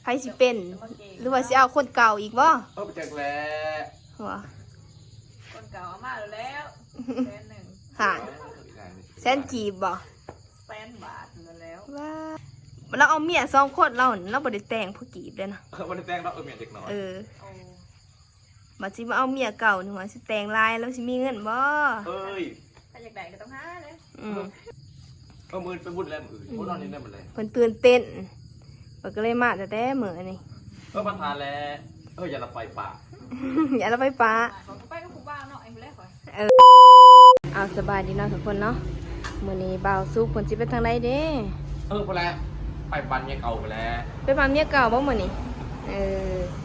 ໃຜຊິເປັນ ຫຼືວ່າຊິເອົາຄົນເກົ່າອີກບໍ່? ເອີ ບໍ່ຈັກແຫຼະ ວ່າ ຄົນເກົ່າເອົາມາແລ້ວ ແສນໜຶ່ງ ຫາ ແສນກີບບໍ່? ແສນບາດແລ້ວ ວ່າ ລາວເອົາເມຍສອງຄົນ ລາວ ລາວບໍ່ໄດ້ແຕ່ງຜູ້ກີບເດ້ນະ ເອີ ບໍ່ໄດ້ແຕ່ງດອກ ເອີ ເມຍເດັກນ້ອຍ ເອີ ໂອ້ ບັດຊິມາເອົາເມຍເກົ່ານີ້ ວ່າຊິແຕ່ງຫຼາຍ ລາວຊິມີເງິນບໍ່? ເອີຍ ຖ້າຢາກໄດ້ກໍຕ້ອງຫາເດ້ ອືມ ເອີ ມື້ອື່ນໄປບຸນແລ້ວ ມື້ອື່ນ ອືມ ບໍ່ນອນນີ້ແລ້ວມື້ແລງ ເພິ່ນຕື່ນເຕັ້ນ ເພິ່ນກໍເລີຍມາແຕ່ແຕ່ມື້ນີ້ ເອີ ມາທາແລ້ວ ເອີ ຢ່າລະໄປປະ ຢ່າລະໄປປະ ຂ້ອຍກໍໄປກັບຜູ້ບ່າວເນາະ ໄອ້ຜູ້ແລຂ້ອຍ ເອີ ເອົາ ສະບາຍດີເນາະທຸກຄົນເນາະ ມື້ນີ້ບ່າວສຸກເພິ່ນຊິໄປທາງໃດເດ້? ເອີ ພຸ້ນແຫຼະ ໄປບ້ານເມຍເກົ່າພຸ້ນແຫຼະ ໄປບ້ານເມຍເກົ່າບໍ່ມື້ນີ້? ເອີ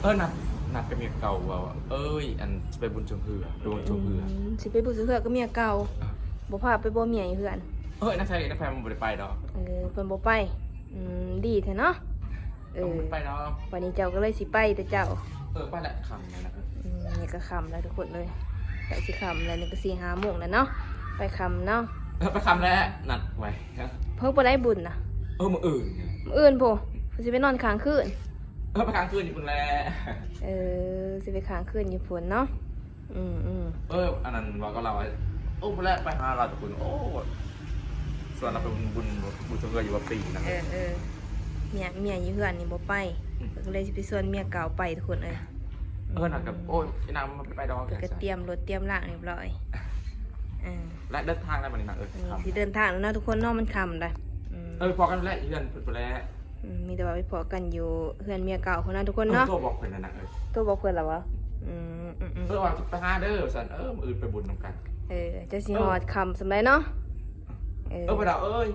ເອີ ນັດ ນັດກັບເມຍເກົ່າວ່າ ເອີຍ ອັນ ຊິໄປບຸນຊ່ວງເຮືອ ໄປບຸນຊ່ວງເຮືອ ອືມ ຊິໄປບຸນຊ່ວງເຮືອກັບເມຍເກົ່າ ອ່ະ ບໍ່ພາໄປບໍ່ເມຍຢູ່ເຮືອນ? ເອີຍ ນັກໃຊ້ນັກແພງບໍ່ໄດ້ໄປດອກ ເອີ ເພິ່ນບໍ່ໄປ ອືມ ດີແທ້ເນາະ ເອີ ເອີ ບໍ່ໄປດອກ ວັນນີ້ເຈົ້າກໍເລີຍຊິໄປແຕ່ເຈົ້າ ເອີ ໄປແຫຼະ ຄ່ຳແລ້ວນະ ອືມ ນີ້ກໍຄ່ຳແລ້ວທຸກຄົນເອີຍ ໃກ້ຊິຄ່ຳແລ້ວ ນີ້ກໍສີ່ຫ້າໂມງແລ້ວເນາະ ໄປຄ່ຳເນາະ ເອີ ໄປຄ່ຳແລ້ວ ນັດໄວ້ ເພິ່ນບໍ່ໄດ້ບຸນນະ ເອີ ມື້ອື່ນ ມື້ອື່ນພຸ້ນ ເພິ່ນຊິໄປນອນຄ້າງຄືນ ເອີ ໄປຄ້າງຄືນຢູ່ພຸ້ນແຫຼະ ເອີ ຊິໄປຄ້າງຄືນຢູ່ພຸ້ນເນາະ ອືມໆ ເອີ ອັນນັ້ນເວົ້າກັບລາວ ໂອ້ ບໍ່ແລະ ໄປຫາລາວແຕ່ພຸ້ນ ໂອ້ ຊວນລາວໄປບຸນ ບຸນ ບຸນຊ່ວງເຮືອຢູ່ວ່າປີນະ ເອີ ເອີ ເມຍ ເມຍຢູ່ເຮືອນນີ້ບໍ່ໄປ ອືມ ເພິ່ນກໍເລີຍຊິໄປຊວນເມຍເກົ່າໄປທຸກຄົນເອີຍ ເອີ ນັ້ນກໍ ອືມ ໂອ້ຍ ອີນາງມັນບໍ່ໄປດອກ ເພິ່ນກໍຕຽມລົດຕຽມລາງຮຽບຮ້ອຍ ເອີ ແລະເດີນທາງແລ້ວບັດນີ້ນະ ເອີ ນີ້ຊິເດີນທາງແລ້ວເນາະທຸກຄົນເນາະ ມັນຄ່ຳແລ້ວ ອືມ ເອີ ພໍ້ກັນແຫຼະ ເຮືອນເພິ່ນພຸ້ນແຫຼະ ອືມ ມີແຕ່ວ່າໄປພໍ້ກັນຢູ່ເຮືອນເມຍເກົ່າພຸ້ນນະທຸກຄົນເນາະ ເອີ ໂທບອກເພິ່ນນັ້ນນະ ເອີ ໂທບອກເພິ່ນແລ້ວຫວາ? ອືມ ອືມ ອືມ ເອີ ວ່າຊິໄປຫາເດີວ່າຊັ້ນ ເອີ ມື້ອື່ນໄປບຸນນຳກັນ ເອີ ຈະຊິຮອດຄ່ຳສ່ຳໃດເນາະ ເອີ ເອີ ບໍ່ດາວເອີຍ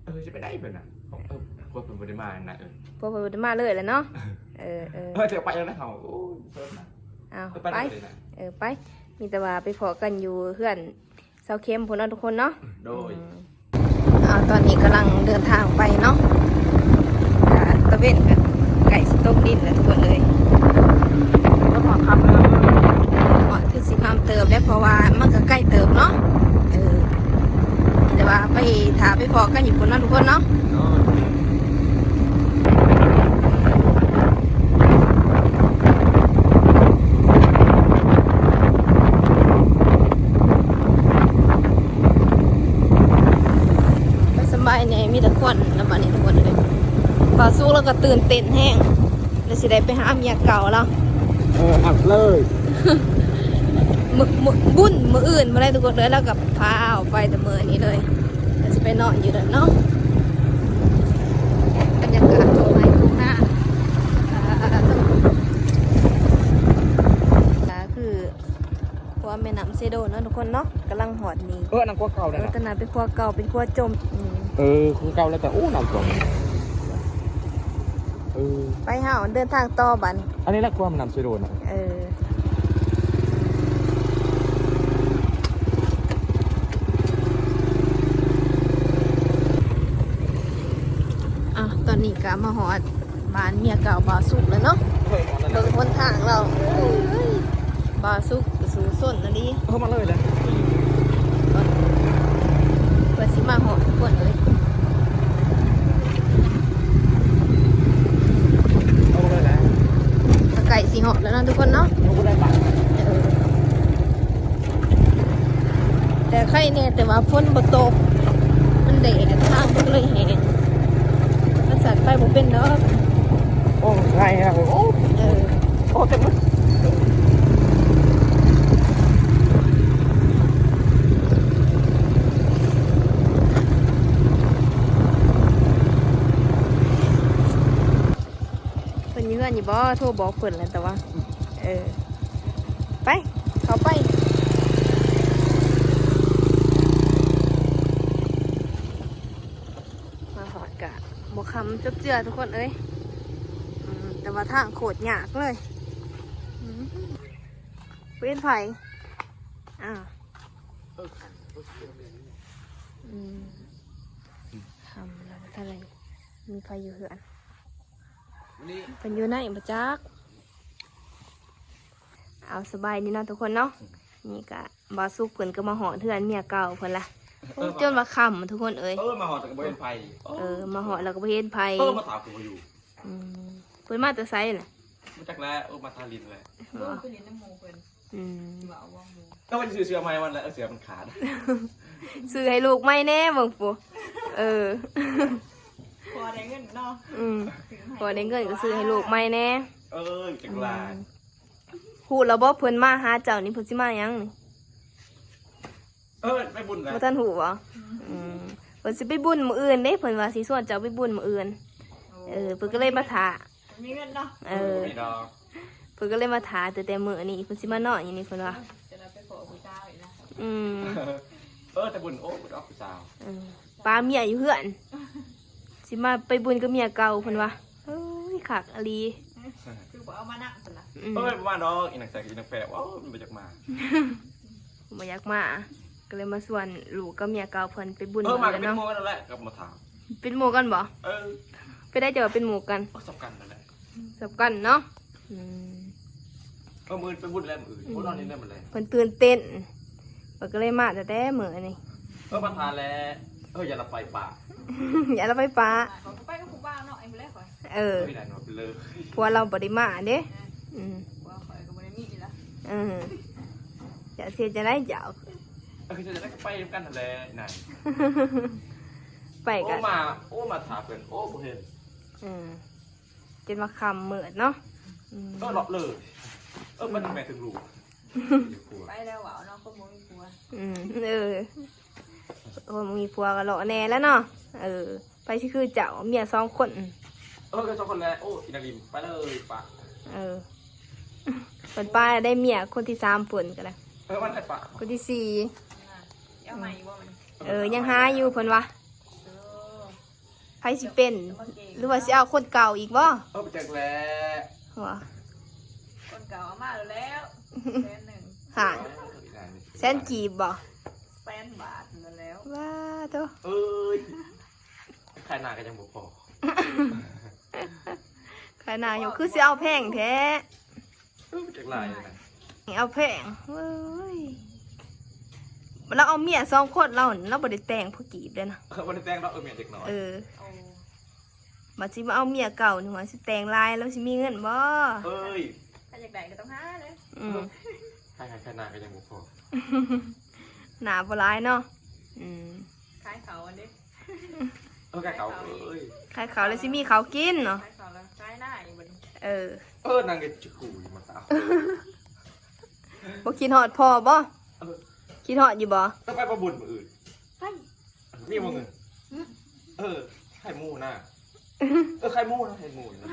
ເອີ ຊິໄປໄດ້ເພິ່ນນະ ເອີ ຜົວເພິ່ນບໍ່ໄດ້ມານະ ເອີ ຜົວເພິ່ນບໍ່ໄດ້ມາເລີຍແຫຼະເນາະ ເອີ ເອີ ເອີ ຈະໄປແລ້ວນະເຮົາ ໂອ້ຍ ເພິ່ນນະ ເອົາ ໄປ ໄປ ເອີ ໄປ ມີແຕ່ວ່າໄປພໍ້ກັນຢູ່ເຮືອນ ເຊົາເຂັມພຸ້ນເນາະທຸກຄົນເນາະ ໂດຍ ອືມ ເອົາ ຕອນນີ້ກຳລັງເດີນທາງໄປເນາະ ກະຕາເວັນກະໃກ້ຊິຕົກດິນແລ້ວທຸກຄົນເອີຍ ຮອດຄ່ຳແລ້ວ ຮອດຄືຊິຄ່ຳເຕີບແລ້ວ ເພາະວ່າມັນກະໃກ້ເຕີບເນາະ ເອີ ແຕ່ວ່າໄປ ຖ້າໄປພໍ້ກັນຢູ່ພຸ້ນເນາະທຸກຄົນເນາະ ໂດຍ ໄປສະບາຍແດ່ ມີແຕ່ຄົນນະບັດນີ້ທຸກຄົນເອີຍ ບ່າວສຸກລາວກໍຕື່ນເຕັ້ນແຮງ ແລ້ວຊິໄດ້ໄປຫາເມຍເກົ່າລາວ ເອີ ອັດເລີຍ ມື້ ມື້ ບຸນມື້ອື່ນພຸ້ນແຫຼະທຸກຄົນເອີຍ ລາວກໍພາອອກໄປແຕ່ມື້ນີ້ເລີຍ ກໍຊິໄປນອນຢູ່ນັ້ນເນາະ ບັນຍາກາດທົ່ງໄຮ່ທົ່ງນາ ອ່າ ກໍຄືຂົວແມ່ນ້ຳເຊໂດເນາະທຸກຄົນເນາະ ກຳລັງຮອດນີ້ ເອີ ອັນນັ້ນຂົວເກົ່າເດ້ ເອີ ນະ ຕອນນັ້ນເປັນຂົວເກົ່າ ເປັນຂົວຈົມ ອືມ ເອີ ຂົວເກົ່າແລ້ວກໍ ໂອ້ ນ້ຳຖ້ວມ ເອີ ໄປເຮົາເດີນທາງຕໍ່ບັດ ອັນນີ້ແຫຼະຂົວແມ່ນ້ຳເຊໂດນະ ເອີ ອ່ະ ຕອນນີ້ກໍມາຮອດບ້ານເມຍເກົ່າບ່າວສຸກແລ້ວເນາະ ເບິ່ງຫົນທາງລາວ ເອີຍ ບ່າວສຸກ ສູ້ຊົນອີ່ຫຼີ ເອີ ມາເລີຍແຫຼະ ເພິ່ນຊິມາຮອດທຸກຄົນເອີຍ ເອົາມາເລີຍແຫຼະ ກໍໃກ້ຊິຮອດແລ້ວເນາະທຸກຄົນເນາະ ເອີ ແຕ່ໄຄແດ່ ແຕ່ວ່າຝົນບໍ່ຕົກ ມັນແດດ ທາງມັນກໍເລີຍແຫ້ງ ມັນສັ່ນໄປບໍ່ເປັນດອກ ໂອ້ ງ່າຍແຮງ ໂອ້ ເອີ ໂອ້ ເຕັມ ເພິ່ນຢູ່ເຮືອນຢູ່ບໍ່? ໂທບອກເພິ່ນແລ້ວ ແຕ່ວ່າ ເອີ ໄປ ເຂົ້າໄປ ມາຮອດກະບໍ່ຄ່ຳຈົບເຈືອທຸກຄົນເອີຍ ອືມ ແຕ່ວ່າທາງໂຄດຍາກເລີຍ ອືມ ບໍ່ເຫັນໃຜ ອ້າວ ອືມ ຄ່ຳແລ້ວ ບໍ່ທັນໄດ້ມີໃຜຢູ່ເຮືອນ ເພິ່ນຢູ່ໃນບໍ່ຈັກ ເອົາ ສະບາຍດີເນາະທຸກຄົນເນາະ ນີ້ກະບ່າວສຸກເພິ່ນກໍມາຮອດເຮືອນເມຍເກົ່າເພິ່ນລະ ໂອ້ ເອີ ຈົນວ່າຄ່ຳທຸກຄົນເອີຍ ເອີ ມາຮອດແລ້ວກໍບໍ່ເຫັນໃຜ ເອີ ມາຮອດແລ້ວກໍບໍ່ເຫັນໃຜ ເອີ ມາຖາມກໍບໍ່ຢູ່ ອືມ ເພິ່ນມາແຕ່ໃສນະ? ມາຈາກແລະ ໂອ້ ມາທາລິນແຫຼະ. ບໍ່ ໄປຫຼິ້ນນຳໝູ່ເພິ່ນ. ອືມ ຊິວ່າເອົາວອງໝູ່. ກໍວ່າຊິຊື້ເສື້ອໃໝ່ມັນແຫຼະ ເອີ ເສື້ອມັນຂາດ. ຊື້ໃຫ້ລູກໃໝ່ແດ່ເບິ່ງພຸ້ນ. ເອີ ພໍໄດ້ເງິນເນາະ. ອືມ ພໍໄດ້ເງິນກໍຊື້ໃຫ້ລູກໃໝ່ແດ່. ເອີ ຈັກຫຼາຍ. ອືມ ຮູ້ແລ້ວບໍ່ ເພິ່ນມາຫາເຈົ້ານີ້ ເພິ່ນຊິມາຫຍັງນີ້? ເອີ ໄປບຸນແຫຼະ. ບໍ່ທັນຮູ້ບໍ? ອືມ ເພິ່ນຊິໄປບຸນມື້ອື່ນເດ້ ເພິ່ນວ່າຊິຊວນເຈົ້າໄປບຸນມື້ອື່ນ. ໂອ້ ເອີ ເພິ່ນກໍເລີຍມາຖ້າ. ມີເງິນເນາະ. ເອີ ເພິ່ນກໍເລີຍມາຖ້າຕັ້ງແຕ່ມື້ນີ້ ເພິ່ນຊິມານອນຢູ່ນີ້ ເພິ່ນວ່າ. ຈະໄດ້ໄປພໍ້ຜູ້ສາວອີກນະ. ອືມ ເອີ ແຕ່ບຸນ ໂອ້ ບຸນອອກຜູ້ສາວ. ເອີ ປາເມຍຢູ່ເຮືອນ ຊິມາໄປບຸນກັບເມຍເກົ່າ ເພິ່ນວ່າ. ເອີຍ ຄັກອີ່ຫຼີ. ຄືບໍ່ເອົາມານຳຊັ້ນລະ. ອືມ ເອີຍ ບໍ່ມາດອກ ອີນາງໃສກັບອີນາງແພະ ເວົ້າມັນບໍ່ຢາກມາ. ບໍ່ຢາກມາ ກໍເລີຍມາຊວນລູກກັບເມຍເກົ່າເພິ່ນໄປບຸນ. ເອີ ມາກໍເປັນໝູ່ກັນນັ້ນແຫຼະ ກໍມາຖາມ. ເປັນໝູ່ກັນບໍ? ເອີ ໄປໄດ້ ເຈົ້າວ່າເປັນໝູ່ກັນ. ເອີ ສຳຄັນນັ້ນແຫຼະ. ສຳຄັນເນາະ. ອືມ ເອີ ມື້ອື່ນໄປບຸນແລ້ວ ມື້ອື່ນ. ອືມ ໂອ້ ນອນນີ້ແລ້ວມື້ແລງ ເພິ່ນຕື່ນເຕັ້ນ ເພິ່ນກໍເລີຍມາແຕ່ມື້ນີ້. ເອີ ມາຖ້າແລ້ວ. ເອີ ຢ່າລະໄປປະ ຢ່າລະໄປປະ. ຂ້ອຍກໍໄປກັບຜູ້ບ່າວເນາະ ໄອ້ມື້ແລກຂ້ອຍ. ເອີ ເອີ ນັ້ນວ່າໄປເລີຍ ຜົວລາວບໍ່ໄດ້ມາເດ້. ເອີ ອືມ ຜົວຂ້ອຍກໍບໍ່ໄດ້ມີລະ. ເອີ ຈະເຮັດຈັ່ງໃດເຈົ້າ? ເອີ ຈະໄດ້ກໍໄປນຳກັນຫັ້ນແຫຼະນາງ. ໄປກັນ. ໂອ້ ມາ ໂອ້ ມາຖ້າເພິ່ນ ໂອ້ ບໍ່ເຫັນ. ເອີ ຈົນວ່າຄ່ຳມືດເນາະ. ອືມ ເອີ ເລາະເລີຍ. ເອີ ມັນແມ່ນເຖິງລູກ ໄປແລ້ວເວົ້າເນາະ ຄົນບໍ່ມີຜົວ. ອືມ ເອີ ຄົນບໍ່ມີຜົວກໍເລາະແດ່ແລ້ວເນາະ. ເອີ ໃຜຊິຄືເຈົ້າ ເມຍສອງຄົນ. ເອີ ກໍສອງຄົນແຫຼະ. ໂອ້ ອີນາງລິມ ໄປເລີຍປະ. ເອີ ເພິ່ນປະໄດ້ເມຍຄົນທີສາມເພິ່ນກໍໄດ້. ເອີ ມັນໄດ້ປະ ຄົນທີສີ່. ເອົາໃໝ່ຢູ່ບໍ່ມັນ? ເອີ ຍັງຫາຢູ່ເພິ່ນວ່າ. ເອີ ໃຜຊິເປັນ ຫຼືວ່າຊິເອົາຄົນເກົ່າອີກບໍ່? ເອີ ໄປຈັກແຫຼະ. ວ່າ ຄົນເກົ່າເອົາມາແລ້ວ ແສນໜຶ່ງ. ຫາ ເອີ ແສນກີບບໍ່? ແສນບາດນັ້ນແລ້ວ. ວ່າໂຕ. ເອີຍ ຂາຍໜ້າກໍຍັງບໍ່ພໍ. ຂາຍໜ້າຢູ່ ຄືຊິເອົາແພງແທ້. ເອີ ຈັກຫຼາຍນະ ເອົາແພງເວີຍ. ລາວເອົາເມຍສອງຄົນ ລາວ ລາວບໍ່ໄດ້ແຕ່ງພໍກີບເດ້ນະ. ເອີ ບໍ່ໄດ້ແຕ່ງດອກ ເອີ ເມຍເດັກນ້ອຍ. ເອີ ໂອ້ ບັດຊິມາເອົາເມຍເກົ່ານີ້ ວ່າຊິແຕ່ງຫຼາຍ ລາວຊິມີເງິນບໍ່? ເອີຍ ຖ້າຢາກໄດ້ກໍຕ້ອງຫາເດ້. ອືມ ຂາຍ ຂາຍໜ້າກໍຍັງບໍ່ພໍ. ໜ້າບໍ່ຫຼາຍເນາະ. ອືມ ຂາຍເຂົ້າອັນເດ້. ເອີ ຂາຍເຂົ້າເອີຍ ຂາຍເຂົ້າແລ້ວຊິມີເຂົ້າກິນເນາະ. ຂາຍເຂົ້າແລ້ວຂາຍໜ້າອີກບັດນີ້. ເອີ ເອີ ນາງກໍຈະກູຢູ່ມາຕາ. ບໍ່ຄິດຮອດພໍ່ບໍ່? ເອີ ຄິດຮອດຢູ່ບໍ່? ຕ້ອງໄປປະບຸນມື້ອື່ນ. ໄປ ມີບໍ່ເງິນ? ເອີ ຂາຍໝູນະ. ເອີ ຂາຍໝູນະ ຂາຍໝູນະ.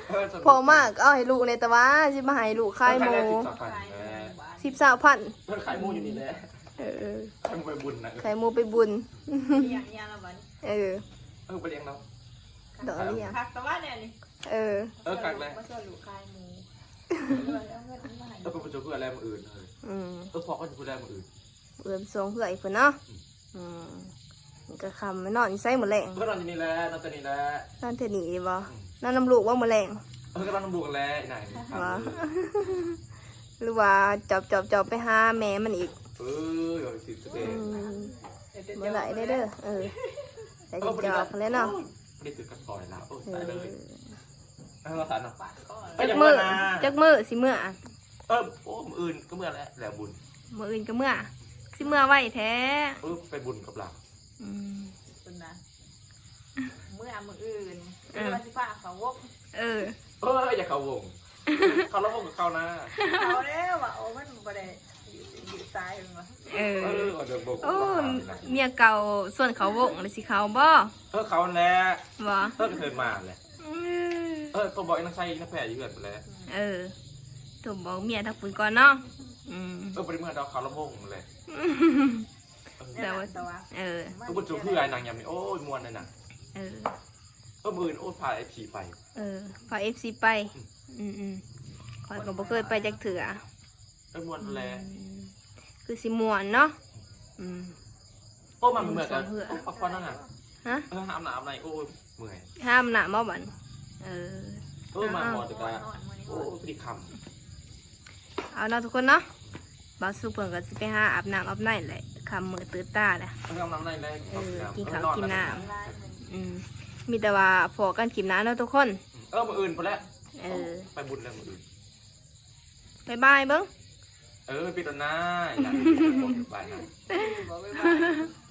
ເອີ ພໍ່ມາກເອົາໃຫ້ລູກແດ່ ແຕ່ວ່າຊິມາໃຫ້ລູກຂາຍໝູ. ເອີ ຂາຍໄດ້ສິບ ຊາວພັນແຫຼະ. ສິບ ຊາວພັນ. ເອີ ຂາຍໝູຢູ່ນີ້ແຫຼະ. ເອີ ຂາຍໝູໄປບຸນນະ ຂາຍໝູໄປບຸນ. ລ້ຽງເມຍລະບັດນີ້. ເອີ ເອີ ບໍ່ລ້ຽງດອກ ດອກລ້ຽງ ຄັກແຕ່ວ່າແນວນີ້. ເອີ ເອີ ຄັກແຫຼະ ມາຊວນລູກຂາຍໝູ. ເອີ ເອົາເງິນມາໃຫ້ ເອີ ໄປປະຊຸມເພື່ອນແລ້ວມື້ອື່ນ. ເອີ ອືມ ເອີ ພໍ້ກັນຢູ່ພຸ້ນແລ້ວມື້ອື່ນ. ເອີ ເອີ ໄປສົ່ງເອື້ອຍພຸ້ນເນາະ. ອືມ ອືມ ມັນກໍຄ່ຳ ມານອນຢູ່ໃສມື້ແລງ? ເອີ ນອນຢູ່ນີ້ແຫຼະ ນອນແຕ່ນີ້ແຫຼະ. ນອນແຖວນີ້ບໍ່? ອືມ ນອນນຳລູກບໍ່ມື້ແລງ? ເອີ ກໍນອນນຳລູກຫັ້ນແຫຼະ ອີ່ນາຍນີ້. ບໍ່ ຫຼືວ່າຈອບໆໆໄປຫາແມ່ມັນອີກ? ເອີ ວ່າຊິເປັນ ອືມ ບໍ່ໄດ້ເດີ. ເອີ ໄດ້ຈອບຫັ້ນແຫຼະເນາະ. ໂອ້ຍ ບໍ່ໄດ້ຖືກັບຂ້ອຍນະ. ໂອ້ຍ ຕາຍເລີຍ. ເອີ ວ່າຊັ້ນເນາະ. ຈັກມື້ ຈັກມື້ຊິເມືອ? ເອີ ໂອ້ ມື້ອື່ນກໍເມືອແຫຼະ ແລ້ວບຸນ. ມື້ອື່ນກໍເມືອ ຄືຊິເມືອໄວແທ້? ເອີ ໄປບຸນກັບລາວ. ອືມ ເພິ່ນນະ ເມືອມື້ອື່ນ. ເອີ ວ່າຊິພາເຂົ້າວົງ. ເອີ ເອີ ຢາກເຂົ້າວົງ. ເຂົ້າລຳວົງກໍເຂົ້ານະ. ເຂົ້າແລ້ວວ່າ ໂອ້ ມັນບໍ່ໄດ້ ຢູ່ ຢູ່ຊາຍເພິ່ນວ່າ. ເອີ ເອີ ວ່າຈະບໍ່ ໂອ້ ເມຍເກົ່າຊວນເຂົ້າວົງ ແລ້ວຊິເຂົ້າບໍ່? ເອີ ເຂົ້າຫັ້ນແຫຼະ. ບໍ່ ເອີ ກໍເຄີຍມາແຫຼະ. ອືມ ເອີ ໂທບອກອີນາງໄຊ ອີນາງແພະຢູ່ເຮືອນພຸ້ນແຫຼະ. ເອີ ໂທບອກເມຍທາງພຸ້ນກ່ອນເນາະ. ອືມ ເອີ ບໍ່ໄດ້ເມືອດອກ ເຂົ້າລຳວົງພຸ້ນແຫຼະ. ແຕ່ວ່າ ເອີ ເອີ ບຸນຊຸເພື່ອນາງຍາມນີ້ ໂອ້ຍ ມ່ວນເລີຍນະ. ເອີ ເອີ ມື້ອື່ນ ໂອ້ ພາເອັຟຊີໄປ. ເອີ ພາເອັຟຊີໄປ. ອືມ ອືມໆ ຂ້ອຍກໍບໍ່ເຄີຍໄປຈັກເທື່ອ. ເອີ ມ່ວນແຫຼະ. ອືມ ຄືຊິມ່ວນເນາະ. ອືມ ໂອ້ ມາເມື່ອຍກັນ. ໂອ້ ພັກຜ່ອນນະ. ຮະ? ເອີ ຫາອາບນ້ຳອາບໃນ. ໂອ້ຍ ເມື່ອຍ. ຫາອາບນ້ຳບໍ່ບັດ? ເອີ ເອີ ມາຮອດແລ້ວກໍ ໂອ້ ພໍດີຄ່ຳ. ເອົາເນາະທຸກຄົນເນາະ ບ່າວສຸກເພິ່ນກໍຊິໄປຫາອາບນ້ຳອາບໃນແຫຼະ ຄ່ຳມືດຕື່ນຕາແລ້ວ. ເອີ ອາບນ້ຳໃນແລ້ວ. ເອີ ກິນເຂົ້າກິນນ້ຳ. ອືມ ມີແຕ່ວ່າພໍ້ກັນຄລິບໜ້າເນາະທຸກຄົນ. ເອີ ມື້ອື່ນພຸ້ນແຫຼະ. ເອີ ໄປບຸນແລ້ວມື້ອື່ນ. ບາຍບາຍເບິ່ງ. ເອີ ປິດແລ້ວນາ. ບາຍບາຍ.